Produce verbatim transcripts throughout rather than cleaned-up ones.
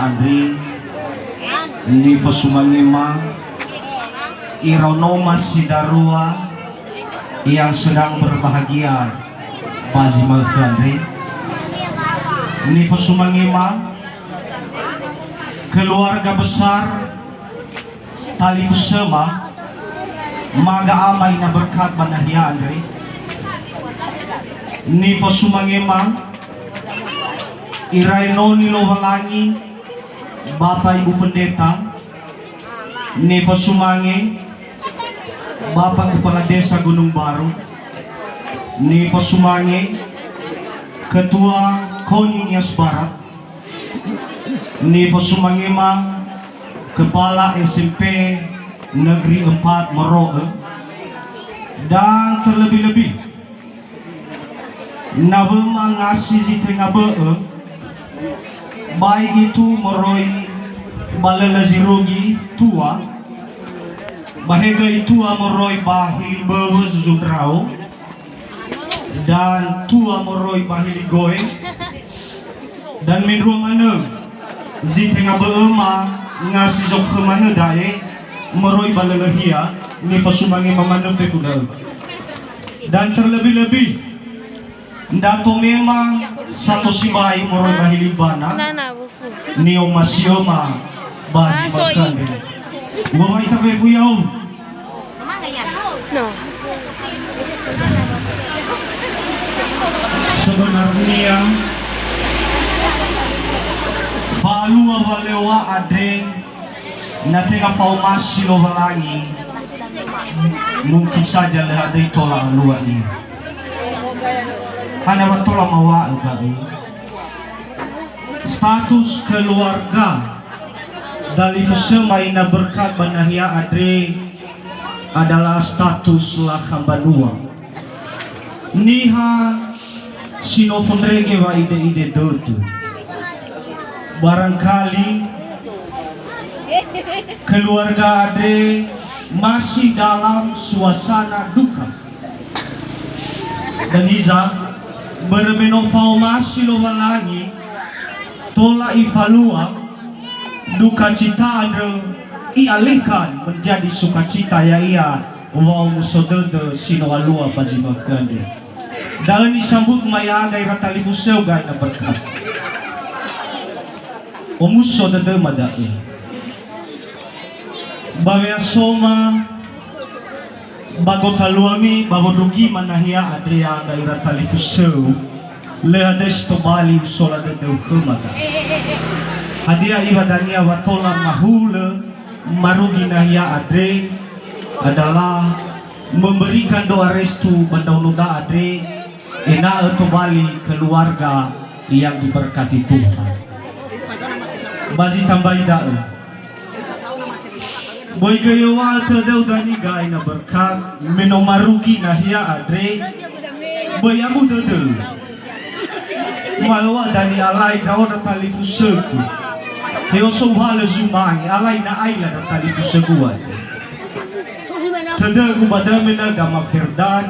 Andre, nifosumangema ira onoma si darua yang sedang berbahagia ba zi ma'ökhö andre. Nifosumangema keluarga besar talifusöma, ma ga'ama ina berkat ba nahia andre. Nifosumangema ira enoni Lowalangi, Bapak Ibu Pendeta, nifosumange Bapak Kepala Desa Gunung Baru, nifosumange Ketua KONI Nias Barat, nifosumangema Kepala S M P Negeri Empat Moro'ö, dan terlebih-lebih nawöma ngasi zi tenga bö'ö, baik itu moroi ba lölö zi rugi tua, ba he göi tua moroi ba hili mböwö zuzu ndrao, dan tua moroi ba hili goe, dan mendrua manö zi tenga bö'öma ngasi zokhö manö da'e moroi ba lölöhia, nifosumangema manö fefu da'ö. Dan terlebih-lebih, nda tomema sato sibai moroi ba hili mbana, Nana, bufu. Niomasi'öma ba zi ma'ökhö andre. Uwa'ita fefu ya'o. No. Sebenarnya, fa'alua waleoa andre, na tenga fa'omasi Lowalangi, mungkin saja lö hadöi tola alua nia. Hana wa tola mawa'ö da'ö. Status keluarga dalifusöma ina berkat ba nahia andre adalah status lakha mbanua. Niha si no fondrege wa'ide-ide dödö. Barangkali keluarga andre masih dalam suasana duka. Dan hiza, börö me no fa'omasi Lowalangi, tola ifalua, duka cita andrö ialihkan menjadi sukacita, ya'ia wa'omuso dödö si no alua ba zi ma'ökhö andre. Da'ö nisambut ma ya'aga ira talifusö gai na berkat. Omuso dödöma da'ö. Ba we'asoma ba gotaluami ba wondrugima nahia andre ya'aga ira talifusöu, lö hadöi si tobali usola dödöu khöma da'ö. Hadia iwa dania wa tola mahulö marugi nahia andre adalah memberikan doa restu ba ndraonoda andre, ena'ö tobali keluarga yang diberkati Tuhan. Ba zi tambai da'ö. Böi göi öŵa'ö tödöu dania gai na berkat, me no marugi nahia andre, böi abu dödöu. Ma'öŵa'ö dania alai ndra'o ndra talifusögu. He osou halö zumange, alai na aila ndra talifusögu andre. Tödögu ba da'ö me na Gama Firdan,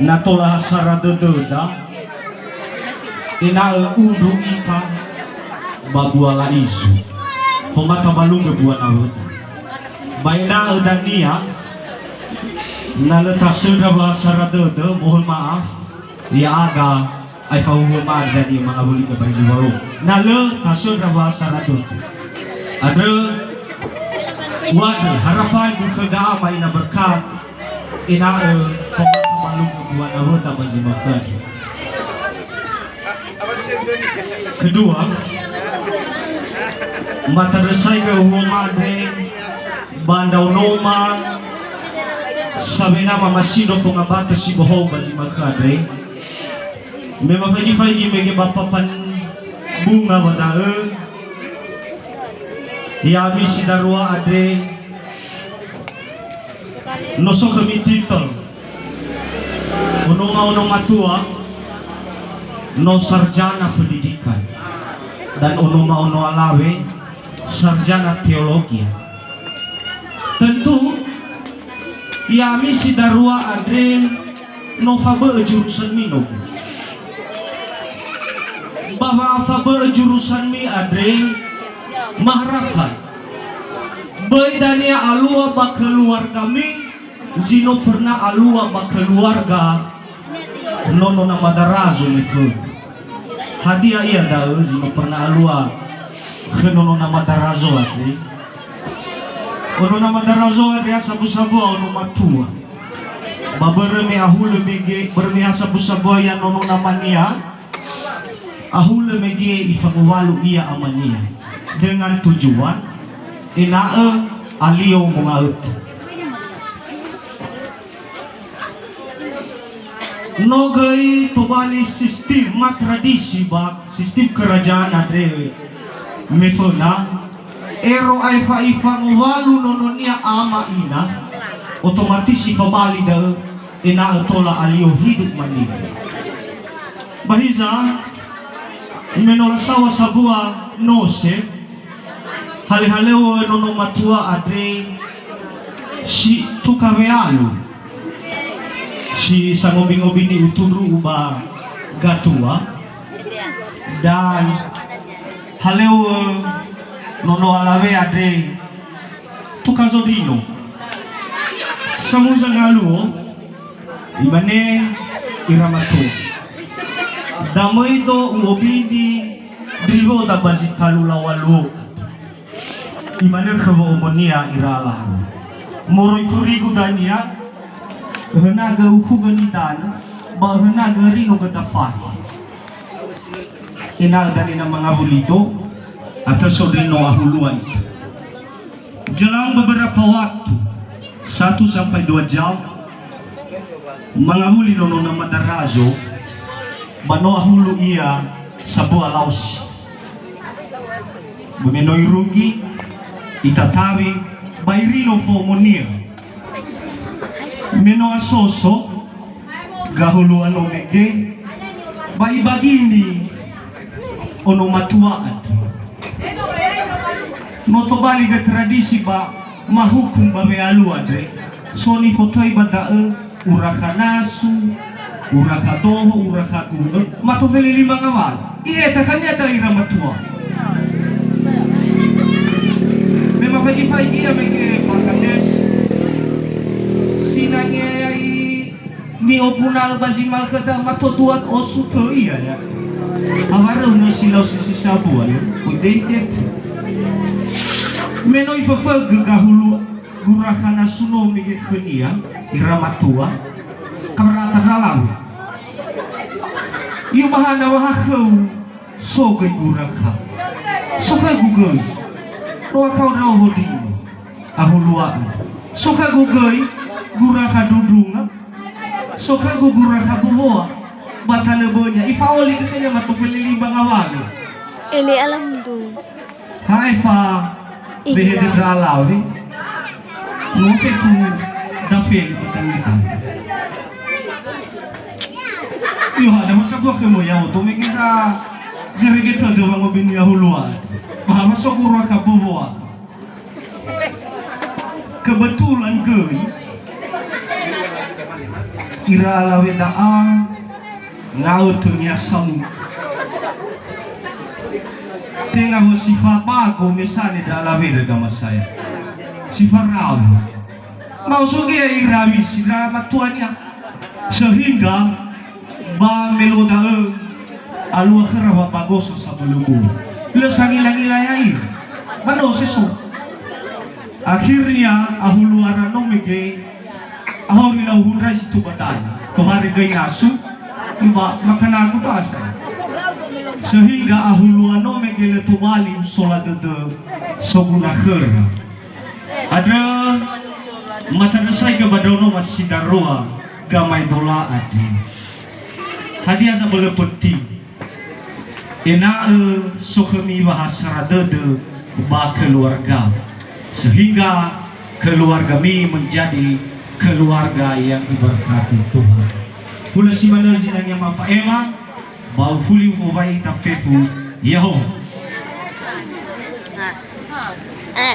na tola ha sara dödöda, ena'ö undru ita ba bua la'izu, fomatabalugö bua nawöda. Ba ena'ö dania, na lö tasöndra wa ha sara dödö, mohon maaf, ya'aga aefa huhuo ma'ari dania mangawuli ba hili wa'o. Na lö tasöndra wa ha sara dödö. Andrö, u'andrö, harapangu khö ga'ama ina berkat, ena'ö fomatabalugö bua nawöda ba zi ma'ökhö andre. Kedua, ma tandrösaigö huhuo ma'ari ba ndraonoma sawena mamasindro fongabötö si bohou ba zi ma'ökhö andre. Me mafaigi-faigi mege ba papan bunga ba da'ö, ya'ami si darua andre, no so khömi titel, onoma ono matua, no sarjana pendidikan, dan onoma ono alawe, sarjana teologia. Tentu, ya'ami si darua andre no fabö'ö jurusanmi no. Ba wa'afabö'ö jurusanmi andre, Maharapkan, böi dania alua ba keluargami zi no pernah alua ba keluarga nono namada Razo meföna. Hadia ia da'ö zi no pernah alua khö nono namada Razo andre? Ono namada Razo andre sabu-sabua ono matua. Ba börö me ahulö mege, börö me ha sabu-sabua ia nono namania, ahulö mege ifangowalu ia amania dengan tujuan ena'ö alio monga'ötö. No göi tobali sistem ma tradisi ba sistem kerajaan andre meföna, ero aefa ifangowalu nononia ama ina, otomatis ifabali da'ö ena'ö tola alio hidup mandiri. Ba hiza, me no lasaŵa sabua nose, halehalöŵö nono matua andre si tuka wealu, si sangobi-ngobi ni'utundru'u ba gatua, dan halöŵö nono alawe andre tuka zodino. Samuza ngaluo, imane ira matua, "Damöido u'obini ndriwoda ba zi talu laŵaluo." Imanö khö wo'omonia ira alawe, "Moroi furigu dania, öhönagö ukhugö nidanö, ba öhönagö rino gödafahi. Ena'ö danina mangawuli do, atö so rino ahulua ita." Jelang beberapa waktu, satu sampai dua jam, mangawuli nono namada Razo, ba no ahulu ia sabua laosi. Ba me no irugi, itatawi, ba irino fo'omonia. Me no asoso, gahulua no mege, ba ibagini ono matua andre. No tobali göi tradisi ba mahukum ba wealu andre, so nifotöi ba da'ö, urakha nasu, urakha doho, urakha gulö, mato feli lima ngawalö. Iheta khania da'ö ira matua. Me mafaigi-faigi ia mege Pak Kades, sinangea i ni'oguna'ö ba zi ma'ökhö da'ö mato dua osu tö ia, ya. Awaröu nösi lau sisi sabua, ya. Udeideti. Me no iföfögö gahulu gurakha nasu no mege khönia, ira matua, kabarata ndra alawe. I'omahana wa ha khöu so göi gurakha. So khögu göi. No akhau ndra'o hondrima. Ahulua'ö. So khögu göi gurakha ndrundrunga. So khögu gurakha bowoa. Ba tanö bönia. Ifa'oli göi khönia mato feli lima ngawalö. Ele alam du. Ha'e fa behede ndra alawe. No fetu dafeli petangita. Yohana masa buah ke moyau to mege sa zerege tödö wangobini ahulua'ö. Ba ha so gurakha bowoa. Kebetulan göi, ira alawe da'a, nga'ö tönia samu. Tenga ho si fabago mesane ndra alawe ndra gamasaya. Si farau. Maoso gea ira wisi ndra matuania. Sehingga ba me luo da'ö, alua khöra wabagosa sabölö-bölö. Lö sangila-ngila ya'ira. Ba no seso. Akhirnya, ahuluara no mege, ahauri lau hundra si tuba da'ö. Tohare göi nasu, ba makanagu basa. Sehingga ahulua no mege lö tobali usola dödö soguna khöra. Andrö, matandrösaigö ba ndraono ma sindarua gamaedola andre. Hadia zabölö penting? Ena'ö so khömi wahasara dödö ba keluarga, sehingga keluargami menjadi keluarga yang diberkati Tuhan. Hulö si manö zinangea mafa'ema, ba ufuli ufowai ita fefu, Ya'ahowu.